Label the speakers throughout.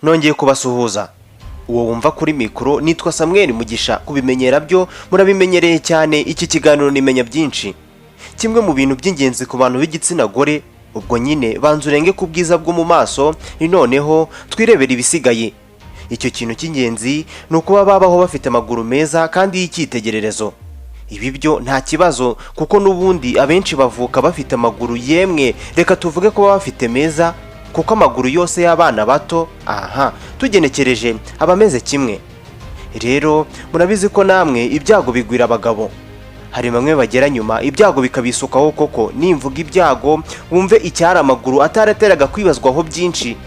Speaker 1: Nongeye kubasuhuza. Uwo wumva kuri mikoro nitwa Samuel Mugisha. Kubimenyera byo murabimenyereye cyane. Iki kiganiro nimenya byinshi. Kimwe mu bintu by'ingenzi ku bantu b'igitsina gore, ubwo nyine banza urenge ku bwiza bwo mu maso, noneho twirebera ibisigaye. Icyo kintu cy'ingenzi ni ukuba babaho bafite amaguru meza kandi y'icyitegererezo. Ibi byo nta kibazo, kuko n'ubundi abenshi bavuka bafite amaguru, yemwe reka tuvuge ko baba bafite meza, kuko amaguru yose y'abana bato, aha tugenekereje, aba ameze kimwe. Rero murabizi ko namwe ibyago bigwira abagabo. Hari bamwe bagera nyuma ibyago bikabisukaho koko. Nimvuga ibyago wumve icyari amaguru atarateraga kwibazwaho byinshi,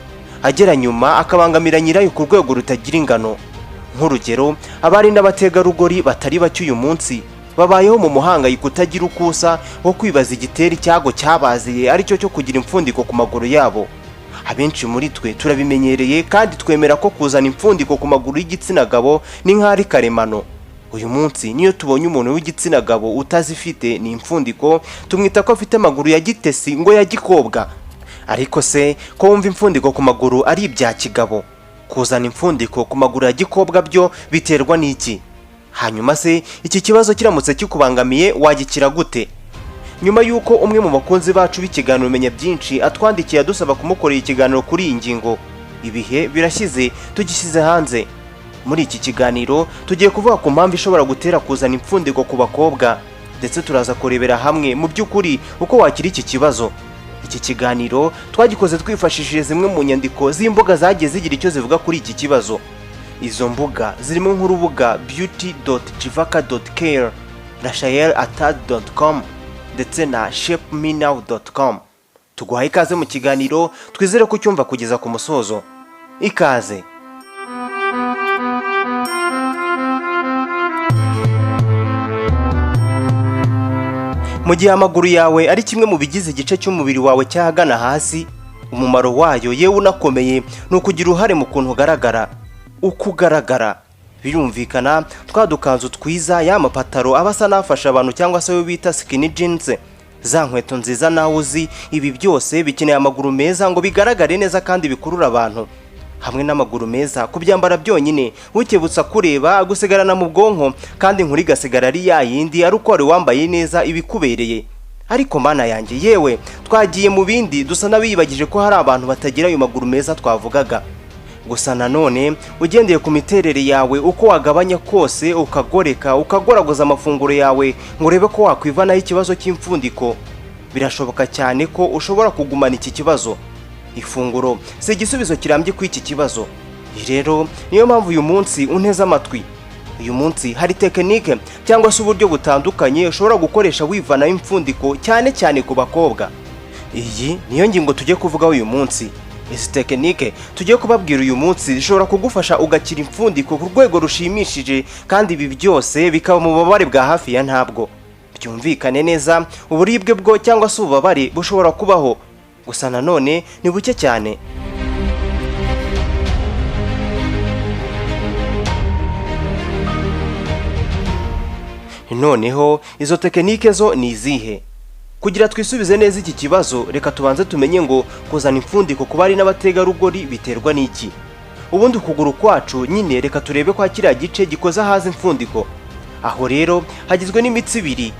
Speaker 1: agera nyuma akabangamira nyirayo ku rwego rutagira ingano. Nk'urugero, abari n'abategarugori batari bake uyu munsi babayeho mu muhangayiko utagira uko usa wo kwibaza igitera icyago cyabaziye, aricyo cyo kugira impfundiko ku maguru yabo. Abenshi muri twe turabimenyereye kandi twemera ko kuzana impfundiko ku maguru y'igitsina gabo ni nk'aho ari karemano. Uyu munsi niyo tubonye umuntu w'igitsina gabo utazifite ni impfundiko, tumwita ko afite amaguru ya gitesi, ngo ya gikobwa. Ariko se ko wumva impfundiko ku maguru ari ibya kigabo, kuzana impfundiko ku maguru ya gikobwa byo biterwa n'iki? Hanyuma se iki kibazo kiramutse kikubangamiye wagikira gute? Nyuma y'uko umwe mu bakunzi bacu b'ikiganiro Menya Byinshi atwandikiye adusaba kumukorera ikiganiro kuri iyi ngingo, ibihe birashyize tugishyize hanze. Muri iki kiganiro tugiye kuvuga ku mpamvu ishobora gutera kuzana impfundiko ku bakobwa, ndetse turaza kurebera hamwe mu by'ukuri uko wakira iki kibazo. Iki kiganiro twagikoze twifashishije zimwe mu nyandiko z'imbuga zagiye zigira icyo zivuga kuri iki kibazo. Izo mbuga zirimo nk'urubuga beauty.jivaka.care, rashaelatad.com ndetse na shapemenow.com. Tuguhaye ikaze mu kiganiro, twizere ko ucyumva kugeza ku musozo. Ikaze. Mu gihe amaguru yawe ari kimwe mu bigize igice cy'umubiri wawe cy'ahagana hasi, umumaro wayo yewe unakomeye ni ukugira uruhare mu kuntu ugaragara. Uko ugaragara birumvikana, twa dukanzu twiza, ya mapataro aba asa n'afasha abantu cyangwa se ayo bita skinny jeans, za nkweto nziza nawe uzi, ibi byose bikeneye amaguru meza ngo bigaragare neza kandi bikurure abantu. Hamwe n'amaguru meza, kubyambara byonyine ukebutsa kureba agusigarana mu bwonko, kandi inkuru igasigara ari ya yindi, ari uko wari wambaye neza ibikubereye. Ariko mana yanjye, yewe twagiye mu bindi, dusa n'abiyibagije ko hari abantu batagira ayo maguru meza twavugaga. Gusa nanone ugendeye ku miterere yawe, uko wagabanya kose, ukagoreka, ukagoragoza amafunguro yawe ngo urebe ko wakwivanaho ikibazo cy'imfundiko, birashoboka cyane ko ushobora kugumana iki kibazo. Ifunguro si igisubizo kirambye kuri iki kibazo. Rero niyo mpamvu uyu munsi unteze amatwi. Uyu munsi hari tekinike cyangwa se uburyo butandukanye ushobora gukoresha wivanaho impfundiko, cyane cyane ku bakobwa. Iyi niyo ngingo tugiye kuvugaho uyu munsi. Izi tekinike tugiye kubabwira uyu munsi zishobora kugufasha ugakira impfundiko ku rwego rushimishije, kandi ibi byose bikaba mu bubabare bwa hafi ya ntabwo. Byumvikane neza, uburibwe bwo cyangwa se ububabare bushobora kubaho, gusa nanone ni buke cyane. Noneho izo tekinike zo ni izihe? Kugira twisubize neza iki kibazo, reka tubanze tumenye ngo kuzana impfundiko ku bari n'abategarugori biterwa n'iki? Ubundi ukuguru kwacu nyine, reka turebe kwa kiriya gice gikoze ahaza impfundiko. Aho rero hagizwe n'imitsi ibiri.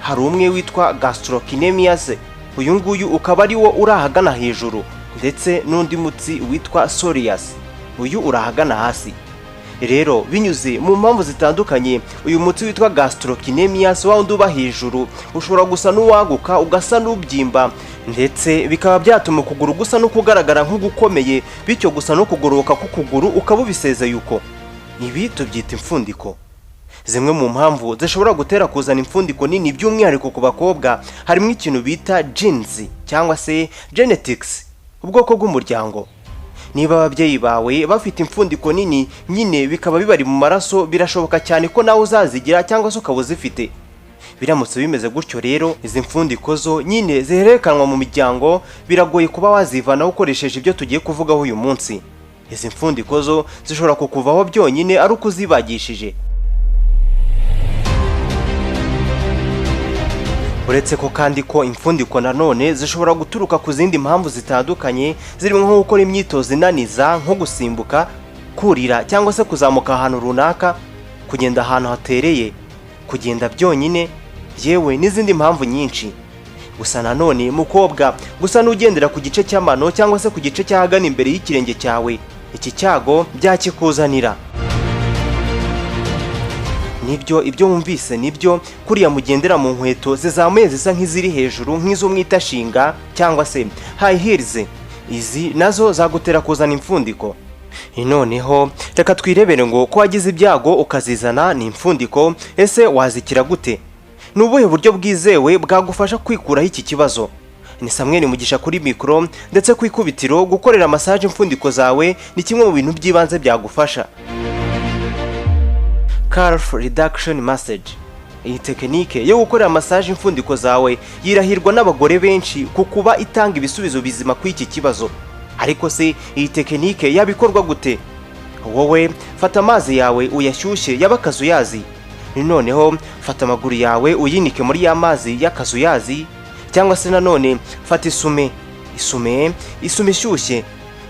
Speaker 1: Hari umwe witwa gastrocnemius, uyu nguyu ukaba ari wo uri ahagana hejuru, ndetse n'undi mutsi witwa soleus, uyu uri ahagana hasi. Rero binyuze mu mpamvu zitandukanye, uyu mutsi witwa gastrocnemius, wa wundi uba hejuru, ushobora gusa n'uwaguka, ugasa n'ubyimba, ndetse bikaba byatuma ukuguru gusa no kugaragara nk'ugukomeye, bityo gusa no kugororoka k'ukuguru ukaba ubisezeye uko. Ibi tubyita imfundiko. Zimwe mu mpamvu zishobora gutera kuzana impfundiko nini by'umwihariko ku bakobwa, harimo ikintu bita genes cyangwa se genetics, ubwoko bw'umuryango. Niba ababyeyi bawe bafite impfundiko nini nyine bikaba bibari mu maraso, birashoboka cyane ko nawe uzazigira cyangwa se ukaba uzifite. Biramutse bimeze gutyo rero, izi mfundiko zo nyine zihererekanwa mu miryango, biragoye kuba wazivanaho ukoresheje ibyo tugiye kuvugaho uyu munsi. Izi mfundiko zo zishobora kukuvaho byonyine ari uko uzibagishije. Uretse ko kandi ko imfundiko nanone zishobora guturuka ku zindi mpamvu zitandukanye, zirimo nko gukora imyitozo inaniza nko gusimbuka, kurira cyangwa se kuzamuka ahantu runaka, kugenda ahantu hatereye, kugenda byonyine, yewe n'izindi mpamvu nyinshi. Gusa nanone mukobwa, gusa n'ugendera ku gice cy'amano cyangwa se ku gice cy'ahagana imbere y'ikirenge cyawe, iki cyago byakikuzanira. Nibyo, ibyo wumvise nibyo, kuriya mugendera mu nkweto zizamuye zisa nk'iziri hejuru nk'izo mwita shinga cyangwa se high heels, izi nazo zagutera kuzana imfundiko. Noneho reka twirebere ngo ko wagize ibyago ukazizana ni imfundiko, ese wazikira gute? Ni ubuhe buryo bwizewe bwagufasha kwikuraho iki kibazo? Ni Samweli Mugisha kuri mikoro. Ndetse ku ikubitiro, gukorera massage imfundiko zawe ni kimwe mu bintu by'ibanze byagufasha. Calf reduction massage, iyi tekinike yo gukorera massage imfundiko zawe yirahirwa n'abagore benshi ku kuba itanga ibisubizo bizima kuri iki kibazo. Ariko se iyi tekinike yabikorwa gute? Wowe fata amazi yawe uyashyushye yaba akazuyazi, noneho fata amaguru yawe uyinike muri ya mazi y'akazuyazi, cyangwa se nanone fata isume ishyushye,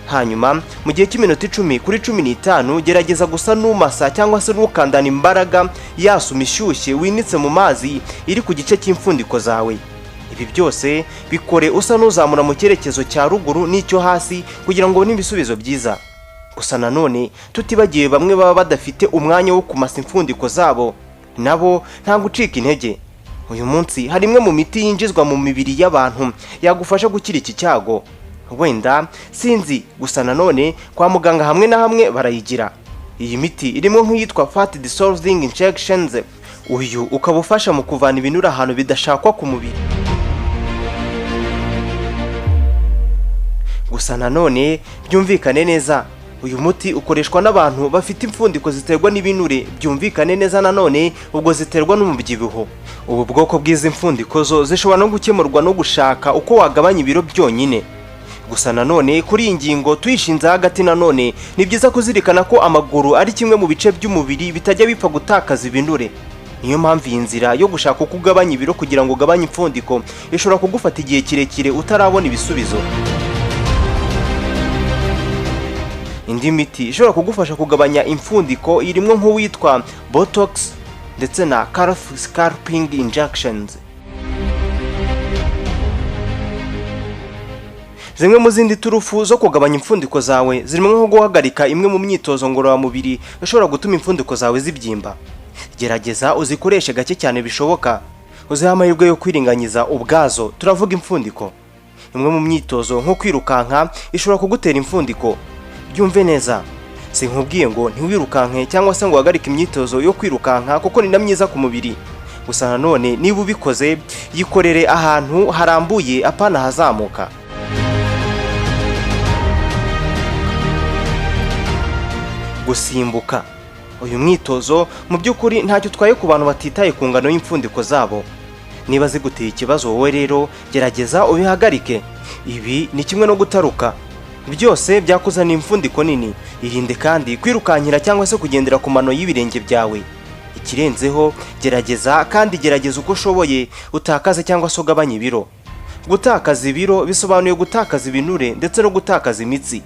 Speaker 1: hanyuma mu gihe cy'iminota 10 kuri 15 gerageza gusa n'umasa cyangwa se n'ukandana imbaraga ya sume ishyushye winitse mu mazi iri ku gice cy'imfundiko zawe. Ibi byose bikore usa n'uzamura mu cyerekezo cya ruguru n'icyo hasi kugira ngo ubone ibisubizo byiza. Gusa nanone tutibagiwe bamwe baba badafite umwanya wo kumasa imfundiko zabo, nabo nta gucika intege. Uyu munsi hari imwe mu miti yinjizwa mu mibiri y'abantu yagufasha gukira iki cyago. Wenda sinzi, gusa nanone kwa muganga hamwe na hamwe barayigira. Iyi miti irimo nk'iyitwa fat dissolving injections, uyu ukaba ufasha mu kuvana ibinure ahantu bidashakwa ku mubiri. Gusa nanone byumvikane neza, uyu muti ukoreshwa n'abantu bafite imfundiko ziterwa n'ibinure, byumvikane neza nanone ubwo ziterwa n'umubyibuho. Ubu bwoko bw'izi mfundiko zo zishobora no gukemurwa no gushaka uko wagabanya ibiro byonyine. Gusa nanone kuri iyi ngingo tuyishinze hagati, nanone ni byiza kuzirikana ko amaguru ari kimwe mu bice by'umubiri bitajya bipfa gutakaza ibinure. Niyo mpamvu iyi nzira yo gushaka uko ugabanya ibiro kugira ngo ugabanye imfundiko ishobora kugufata igihe kirekire utarabona ibisubizo. Indi miti ishobora kugufasha kugabanya imfundiko irimo nk'uwitwa botox ndetse na calf sculpting injections. Zimwe mu zindi turufu zo kugabanya imfundiko zawe zirimo nko guhagarika imwe mu myitozo ngororamubiri ishobora gutuma imfundiko zawe zibyimba. Gerageza uzikoreshe gake cyane bishoboka, uzihe amahirwe yo kwiringanyiza ubwazo. Turavuga imfundiko. Imwe mu myitozo nko kwirukanka ishobora kugutera imfundiko. Byumve neza, sinkubwiye ngo ntiwirukanke cyangwa se ngo uhagarike imyitozo yo kwirukanka, kuko ni na myiza ku mubiri. Gusa nanone niba ubikoze, yikorere ahantu harambuye, apana ahazamuka. Gusimbuka, uyu mwitozo mu by'ukuri ntacyo utwaye ku bantu batitaye ku ngano y'imfundiko zabo. Niba ziguteye ikibazo wowe rero, gerageza ubihagarike. Ibi ni kimwe no gutaruka, byose byakuzanira imfundiko nini. Irinde kandi kwirukankira cyangwa se kugendera ku mano y'ibirenge byawe. Ikirenzeho, gerageza kandi gerageza uko ushoboye utakaze cyangwa se ugabanye ibiro. Gutakaza ibiro bisobanuye gutakaza ibinure ndetse no gutakaza imitsi.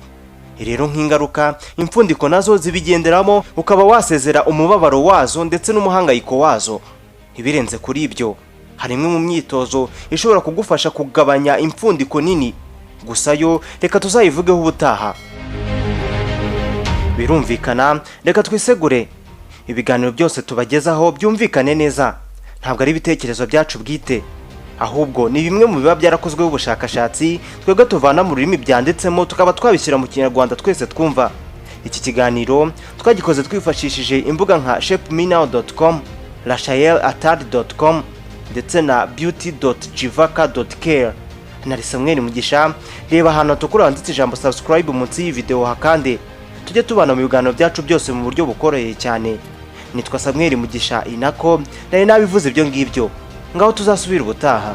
Speaker 1: Rero nk'ingaruka, imfundiko nazo zibigenderamo, ukaba wasezera umubabaro wazo ndetse n'umuhangayiko wazo. Ibirenze kuri ibyo, hari imwe mu myitozo ishobora kugufasha kugabanya imfundiko nini, gusa yo reka tuzayivugeho ubutaha. Birumvikana, reka twisegure. Ibiganiro byose tubagezaho, byumvikane neza, ntabwo ari ibitekerezo byacu bwite, ahubwo ni bimwe mu biba byarakozweho ubushakashatsi, twebwe tuvana mu rurimi byanditsemo tukaba twabishyira mu Kinyarwanda twese twumva. Iki kiganiro twagikoze twifashishije imbuga nka shapemenow.com, rashaelatard.com ndetse na beauty.jivaka.care. Na Samuel Mugisha. Reba ahantu hatukura handitse ijambo subscribe munsi y'iyi video, hakande tujye tubana mu biganiro byacu byose mu buryo bukoroheye cyane. Nitwa Samuel Mugisha, inako nari nabivuze ibyo ngibyo. Ngaho tuzasubira ubutaha.